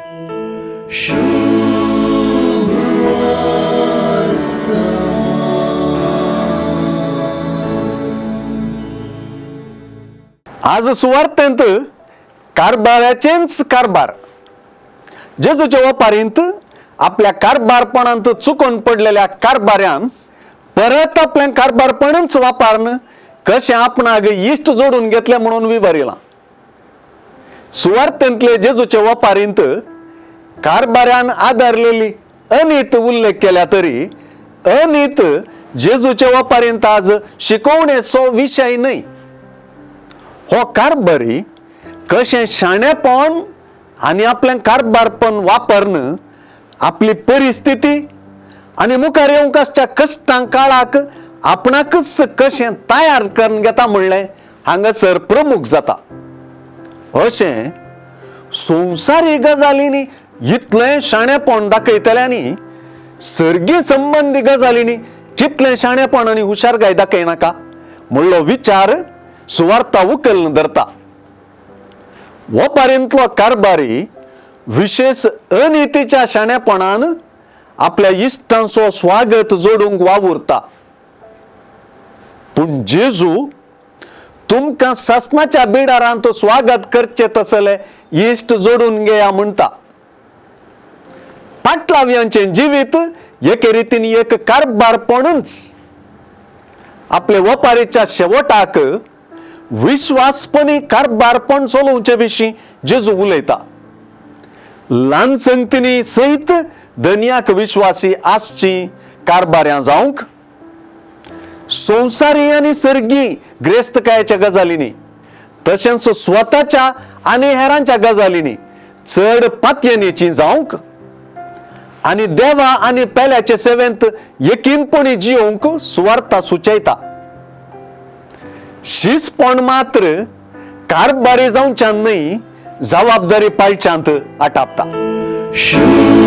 आज सुवार्थेंत कारबाराचेंच कारबार. जेजूच्या वपारींत आपल्या कारबारपणांत चुकोन पडलेल्या कारबाऱ्यान परत आपल्या कारबारपणच वापरून कशें आपणाक इश्ट जोडून घेतले म्हणून विवरिलां. सुवार्थेंतले जेजूचे वपारींत कारबाऱ्यान आदारलेली अनीत उल्लेख केल्या तरी अनीत जेजूचे वपारींत आज शिकोवणेचो विशय न्हय. हो कारबारी कशें शाणेपण आनी आपलें कारबारपण वापरून आपली परिस्थिती आनी मुखार येवंक आसच्या कश्टां काळाक आपणाकच कशें तयार करून घेता म्हणलें हांगासर प्रमुख जाता. अशें संवसारी गजालींनी इतलें शाणेपण दाखयतल्यांनी सर्गी संबंदी गजालींनी कितलें शाणेपण आनी हुशारकाय दाखयनाका म्हणलो विचार सुवार्ता उखलून धरता. वपारींतलो कारबारी विशेश अनितीच्या शाणेपणान आपल्या इश्टांचो स्वागत जोडूंक वावुरता. पूण जेजू तुमकां सासनाच्या बिडारांत स्वागत करचे तसले इश्ट जोडून घेया म्हणटा. पाटलाव्यांचें जिवीत एके रितीन एक कारबारपणूच. आपले वपारीच्या शेवटाक विश्वासपणी कारबारपण चलोवचे विशीं जेजू उलयता. ल्हान संगतींनी सयत धनयाक विश्वासी आसची कारबाऱ्यां जावंक संवसारी आनी सर्गी ग्रेस्तकायेच्या गजालींनी तशेंच स्वताच्या आनी हेरांच्या गजालींनी चड पातयेनीची जावंक आनी देवा आनी पेल्याचे सेवेंत यकीनपणी जियोवंक सुवार्ता सुचयता. शिसपण मात्र कारबारी जावच्यान न्हय जबाबदारी पाळच्यांत आटापता. शुभ.